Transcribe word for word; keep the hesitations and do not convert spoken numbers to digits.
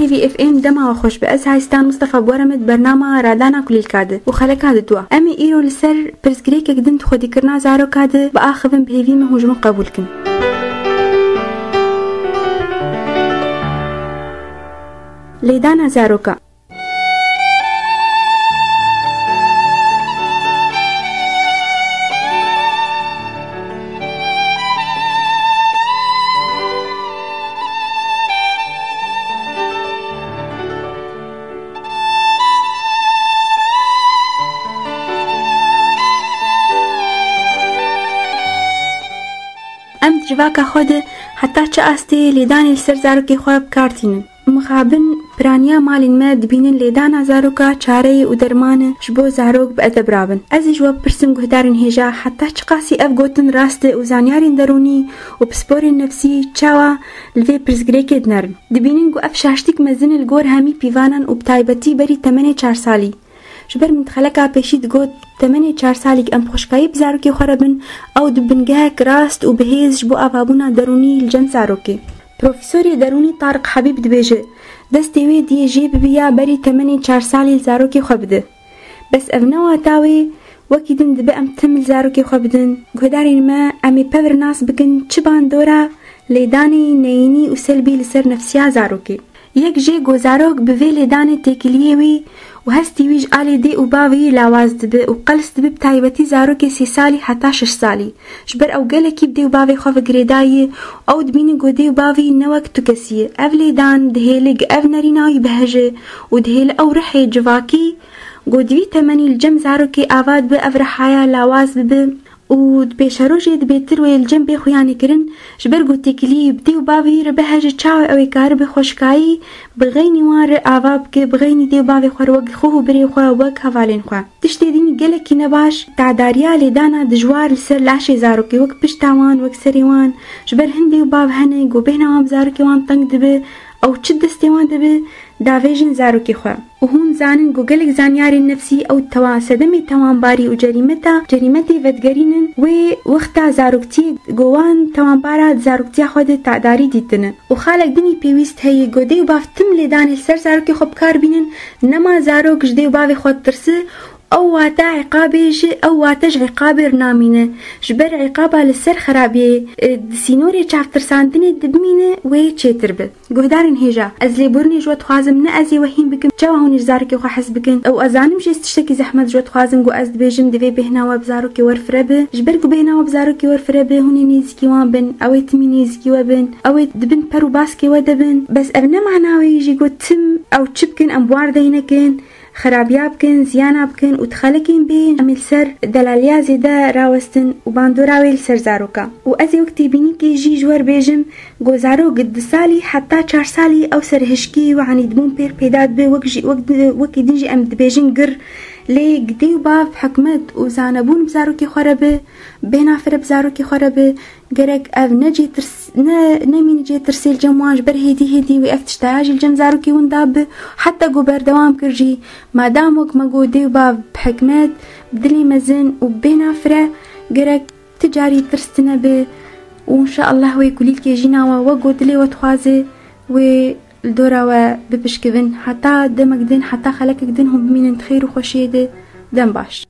T V F M dema we xweş be. Ez Haystan Mistefa bi we re me di bernama Radana Kulîlka de û xeleka di dua. Em ê îro li ser pirsgirêkek din di xwedîkirina zaroka de biaxivin, bi hêvî me hûn ji min qebûl kin. Lêdana zaroka. Em di civaka xwe de heta çi astê lêdanê li ser zarokê xwe bi kar tînin? Mixabin piraniya malên me dibînin lêdana zaroka çareyê û derman e ji bo zarok bi edeb rabin. Ez ê ji we bipirsim guhdarên hêja, heta çiqasî ev gotin rast e û zanyarên derûnî û pisporên nefsî çawa li vê pirsgirêkê dinerin? Dibînin ku ev şaştîk mezin e li gor hemî pîvanan û bi taybetî berî temenê çar salî. Ji ber min di xeleka pêşî digot, temenê çar salî em bi xweşkayî bi zarokê xwe re bin, ew di bingehek rast û bihêz ji bo avabûna derûnî li cem zarokê. Profesorê derûnî Tariq Habîb dibêje, destê wê diyê jê bibiya berî temenê çar salî li zarokê xwe bide. Bes ev ne wata wê, wekî din dibe em tim li zarokê xwe bidin. Guhdarên me, em ê pevir nas bikin çi bandora lêdanê neyînî û selbî li ser nefsiya zarokê. Yek jê ku zarok bi vê lêdanê têkiliyê wî û hestî wî ji alî dê û bavê wî lawaz dibe û qels dibe, bi taybetî zarokê sê salî heta şeş salî. Ji ber ew gelekî bi dê û bavê xwe ve girêdayî ye, ew dibîne ku dê û bavê wî ne wek tu kesî ye. Ev lêdan dihêle gi ev nerîna wî biheje û dihêle ew rihê civakî ku di vî temenî li cem zarokê ava dibe, ev rihaya lawaz bibe. Û di pêşerojê dibêtir wê li cem bê xuyanê kirin, ji ber ku têkilî bi dê û bavê wî re biheje, çawa ew ê karibe xweşkayî bi xeynî wan re ava bike, bi xeynî dê û bavê xwe re wek xwe û birê xwe, wek hevalên xwe. Tiştê dînî gelekî nebaş, tadariya lêdana dijwar li ser laşê zarokê, wek pişta wan, wek serê wan, ji ber hin dê û bav hene ku bêhna wan bi zarokê wan teng dibe, ew çi destê wan dibe, davêjin zarokê xwe. Û hûn zanin ku gelek zanyarên nefsî ew tewa-, sedemê tewanbarî û cerîmeta, cerîmetê vedigerînin wê wexta zaroktiyê ku wan tewanbara di zaroktiya xwe de tadarî dîtine. Û xalek dinî pêwîst heye ku dê û bav tim lêdanê li ser zarokê xwe bi kar bînin, nema zarok ji dê û bavê xwe ditirse, ew wate îqabê ji, ew wate ji îqabê re namîne. Ji ber îqaba li ser xerabiyê, e, di sînorê çavtirsandinê de bimîne, wê çêtir be. Guhdarên hêja, ez lêborînê ji we dixwazim, ne ez ê we hîn bikim, çawa hûn ê ji zarokê xwe hez bikin? Ew ez zanim jî ez tiştekî zehmet ji we dixwazim, ku ez dibêjim divê bêhna we bi zarokê we re fire be. Ji ber ku bêhna we bi zarokê we re fire be, hûn ê nêzîkî wan bin, ew ê timî nêzîkî we bin, ew ê di bin per û baskê we de bin. Bes ev ne mana wê ye jî ku tim ew çi bikin, em bi wan re dey nekin, xerabiya bikin, ziyana bikin û di xelekên bê em ê li ser delaliya zêde rawestin û bandora wê li ser zaroka. Û ez ê wek têbînîkê jî ji we re bêjim, ku zarok di du salî heta çar salî ew serhişkî û anîdbûn pêr peyda dibe, wek jî, wek di, wekî din jî em dibêjin gir. Lê dê û bav bi hikmet û zanebûn bi zarokê xwe re be, bêhna fire bi zarokê xwe re be, gerek ev ne cê tirs-, ne, nemîne cê tirsê li cem wan, ji ber hêdî hêdî wê ev tiştaya jî li cem zarokê winda be, heta ku berdewam kir jî. Madam wek me got, dê û bav bi hikmet, bi dilê mezin û bêhna fire, gerek ti carî tirs tune be. Û înşeallah wê kulîlkê jîna we, wek ku dilê we dixwaze, wê li dora we bipişkivin. Heta demek din, heta xelekek din hûn bimînin di xêr û xweşiyê de. Dem baş.